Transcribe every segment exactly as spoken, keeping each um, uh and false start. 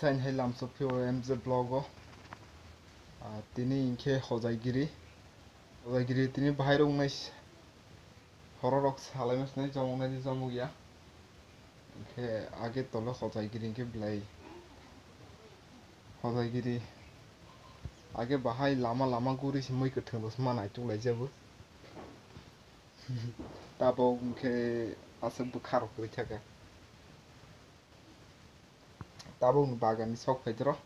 Taini hai lamsok phio M J vlog o. Ah, tini hinkhe Hojaigiri. Hojaigiri tini bahai rok wngnai s-, horo rok salaima sinai, chomok nai di chomok ya. Hinkhe age tolo Hojaigiri hinkhe belai. Hojaigiri age bahai lama lama guri se mui kwthwng rok se ma naituk lai jabo. Tabok hinkhe aswk bwkha rok kwrwi thaka. Tabok ni bagan ni sok phaidoro.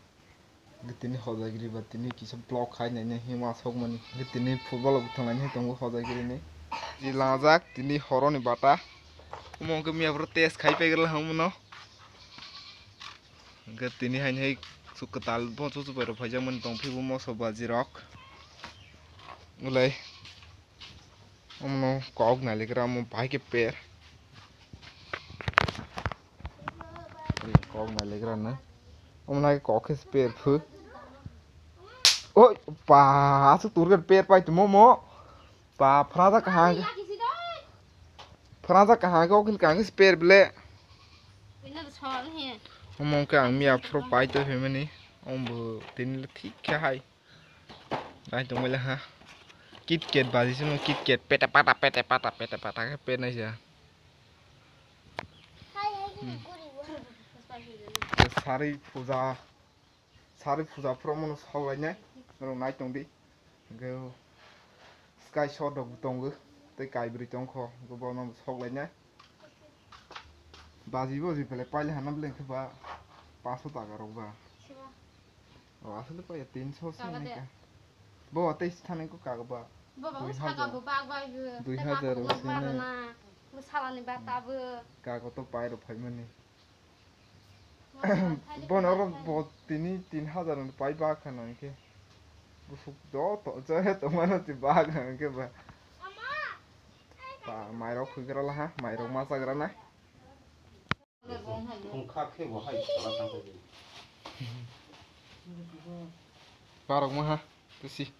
Tini Hojaigiri ba tini kisa vlog khai nai nai hima sok mani. Tini football bo thang nai tongo Hojaigiri ni. Ji langjak tini horo ni bata. Omo hwnkhe miya phuru test khai paigra la hwnkhe mano. Hwnkhe tini hai hai su kwtal bo chuchu bai rok phaijak mani tong phibo moso baji rok. Ulai. Omo kok nailikra omo bahai khe per. Kok nailikra no. Omo nai kok khe per phu. Oi, pa, aswk turgan per pai tumo mo. Pa, phraja kahang. Phraja kahang kok khe kahang khe per ble. Omo khe ang miya phuru pai to phaimani. Omo bo tini thik khe hai. Nai tongmai le ha. KitKat baji sino KitKat pete pata pete pata pete pata khe pet nai ja. Hmm. Sari puja, sari puja phuru mono sok lai nai. Rong nai tong di. Ge sky shot rok tongo. Tei kaibrwi tong kho. Bo bono sok lai nai. Baji bo ji pele paile hana bele khe ba paso taka rok ba. O, aswk le paya tinso se nai ka. Bo tei thani ko kago ba. Bo ba saka bo bag bai bo. Dui hajar se nai. Bo salani ba ta bo. Kago to pai ro phai mani. Bono oro bo tini tin hajar ni pai ba kha nang khe. Busuk do to je to mano ti ba kha nang khe ba. Pa, mairok khuigra la ha, mairok ma chagra na. Barok maha, tusi.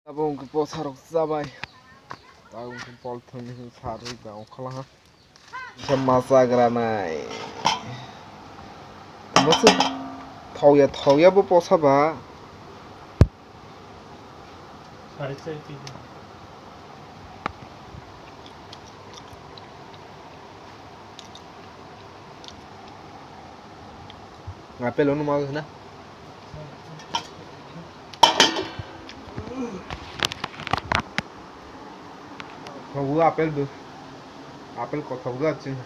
Abo wngkha posa rok chabai. Abo wngkha polythene ni sarwi ba ongkha laha. Kisa ma chagra nai. Bwswk thokya thokya bo posa ba. Apple ono ma na. Thogo apple bo. Apple kothok da chini.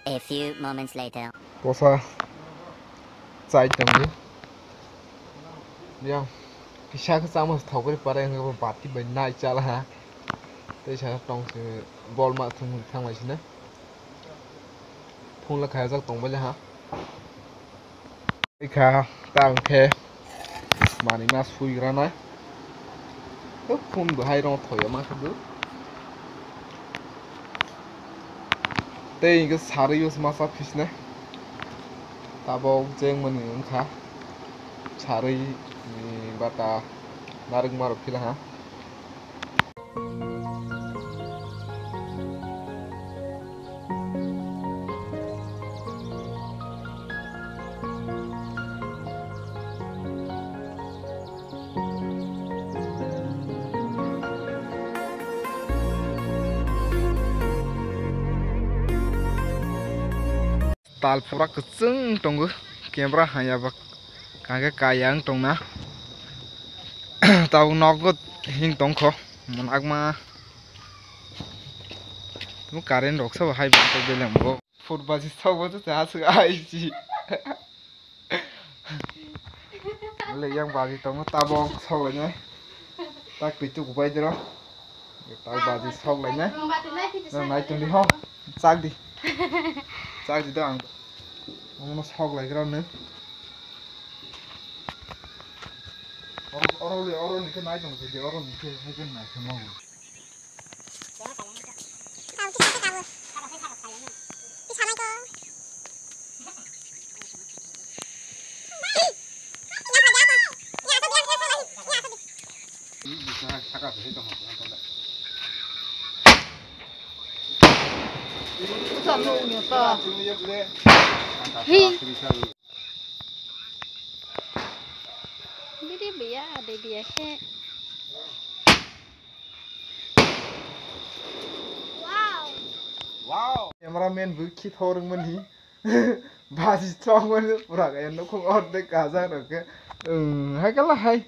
A few moments later. Posa chai tongo. Ya, kisa khe chama thokri pare wngkha bati bai nai chala ha. Tei sa tong se bol ma thung thang lai sina. Phung la khajak tong bai ha. Ikha tang khe manwi ma sui granai. Phun bo hai rong thoya ma khe bo. Tei hwnkhe sarwi o se masa phisne. Tabok jeng mani wngkha. Sarwi ni bata narwkma rok phila ha. Tal pura kwchwng tongo, camera haya bak kage kaya wng tongna. Tabuk nogo hing tongkho, mwnakma. Tamo current rok sabo hai bak beleng bo. Four baji sabo to cha swk ai si. Le yang baji tongo tabok sok lainai. Tak pitu kubai dero. Tak baji sok lainai. Nang nai tongdi ho. Chak di. Chak di do ang. Omono sok lai gra nw. Oro, oro le, oro ni khe nai tong di, oro ni khe hai khe nai khe mo. Hey. Bidi biya, de biya khe. Wow. Wow. Cameraman bu khi thorung mani. Baji chong mani pura kaya nukhung ordek kajak rok khe. Hmm, hai kala hai.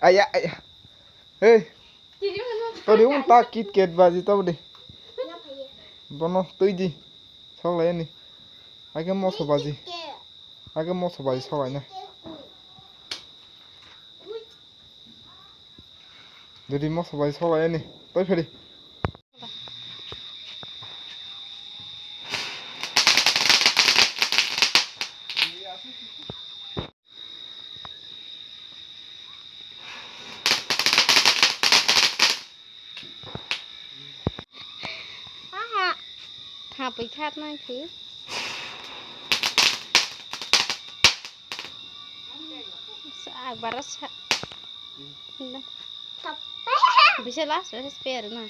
Aya, aya. Hey. Todi un ta Kit Kat baji to di. Bono tui di. Sok lai ni. Hai khe moso baji. Hai khe moso baji sok lai na. Didi moso baji sok lai ni. Toi pheri. Aha. Thapwi khat nang phi. Sa bara sa. Bisa last, bisa spare na.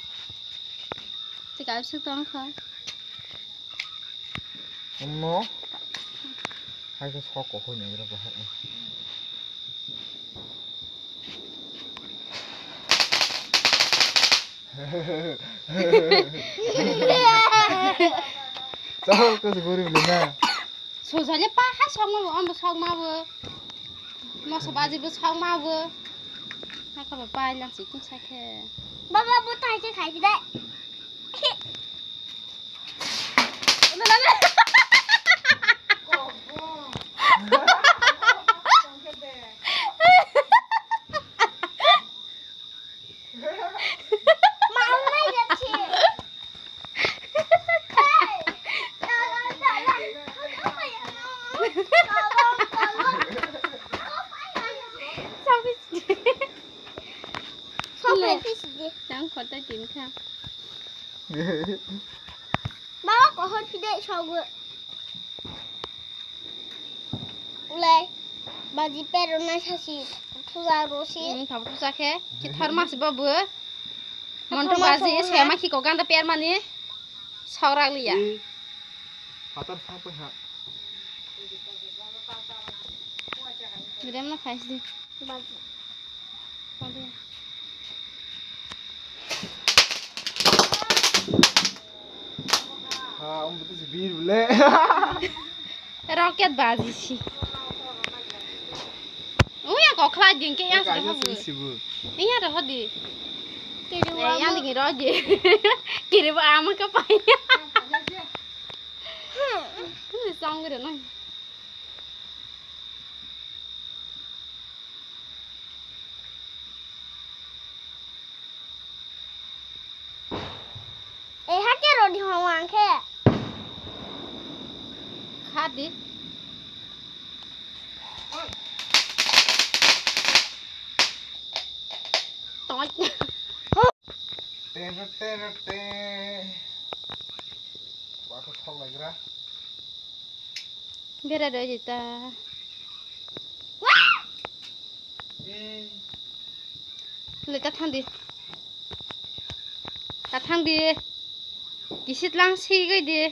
Tika su tong kha. Umno. Hai khe sok kok hoi nai ro bahai. Chao khe se gori bole na. Sojale pa ha sok ma bo, ambo sok ma bo. Moso baji bo sok ma bo. Ha ka ba pai lang si kin sa khe. Baba bo tai khe khai dai. Tang khota tin kha. Baba, kohor pide sogo. Ulai, baji pero na sasi, thuja rosi. Hmm, thabo thuja khe, ki thar mas babu. Monto baji, sema ki ko ganda per mani, saurak liya. Fatar sapai ha. Gidam na khais di. Baji. Ha, um, betul si bir bele. Rocket baji si. Uya kokla jingke yang sudah habu. Iya dah hodi. Kiri yang dingin roje. Kiri ba ama ke paya. Ini song gitu nah. E, ha ke rodi hong ang khe. Kha di. Toi. Te, te, te, te. Wa khe thok lai gra. Bera doi jita. Le ta thang di. Ta thang di. Kisit lang si gai di.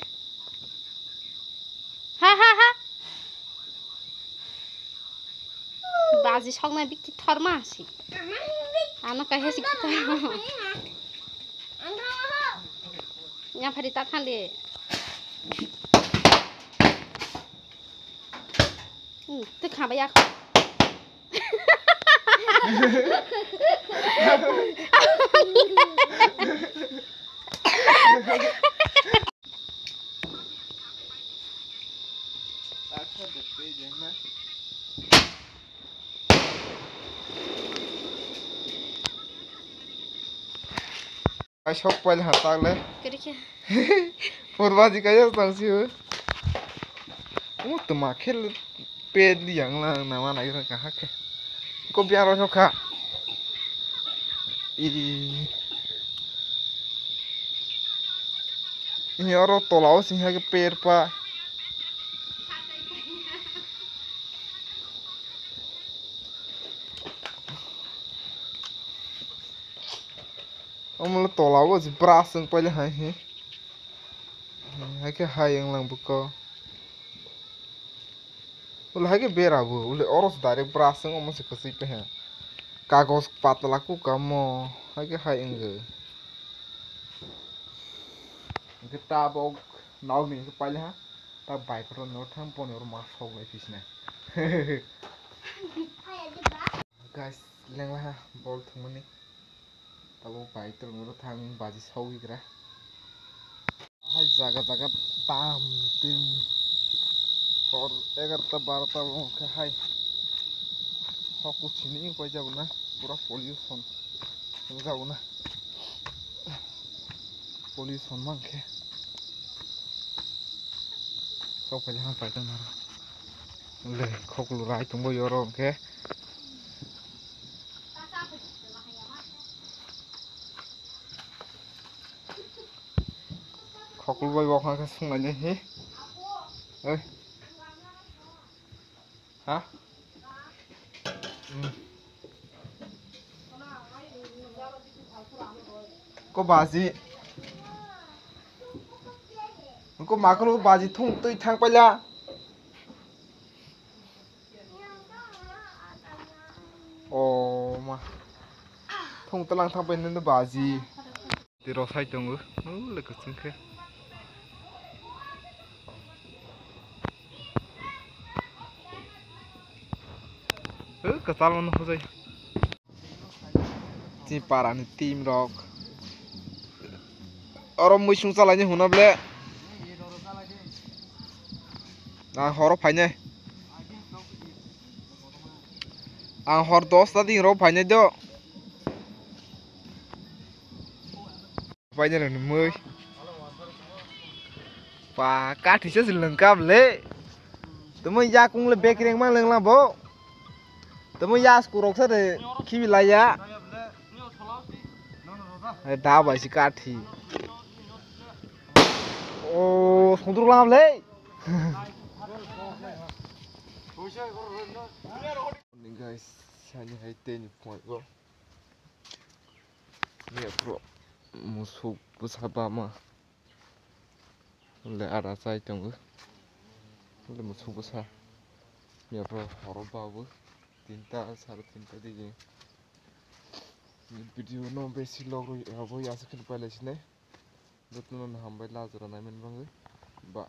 Ha ha ha. Baji soknai bikki thorma si. Ano kaisa si kita. Yang phari ta thang di. Hmm, twi khaba yak. Ai sok pail ha tak le. Kiri khe? Purba ji kayo tang si. U tuma khel pe li yang lang na ma nai ka ha khe. Ko biang ro kha. I. Ini oro tola o sing ha khe per pa. Omo le tola o je brush wng paile hai he. Hai khe hai wng lang buko. Ule hai khe bera bo, ule oro se direct brush wng omo se kwchwi pe he. Kagos patla ku kamo, hai khe hai wng. Hwnkhe tabok nalni hwnkhe paile ha. Ta bike rok no thang poni oro ma sok lai phisna. Guys, lengla ha bol thwngmani. Tabo bike rok no thang baji sawi gra. Hai jaga jaga bam tim. Hor egarta barota bo khe hai. Hoku sini pai jago na. Pura pollution. Jago na. Police hwn mang khe. Sok paile hang paitang naro. Le khoklu rai tongbo yoro hwnkhe. Khoklu bai bo hwnkhe sunglainai hi. Oi. Ha? Hmm. Ko baji. Ko makro baji thung twi thang paila. O ma. Thung tlang thang paila baji. Twi rosai tongo, o le kwchwng khe. O kwchal mano hojai. Chini para ni team rok. Oro muisung chalaini hwnna ble. Ang horo phainai. Ang hor dosta din ro phainai do. Paina rani mui. Pa kathi se lengkam le. Tamo ya kung le bekreng ma lengla bo. Tamo ya skurok sa de khibi laya. Da bai si kathi. O sundru lam le. Guys, sani hai teni point go. Mia pro musuk bwsa bama. Le ada chai tongo. Le musuk bwsa. Mia pro horo babu. Tinta, sare tinta dige. Video no besi log rabo yasa khin pailai sinai. Dotno no hambai lajra naimen bangwi. Ba.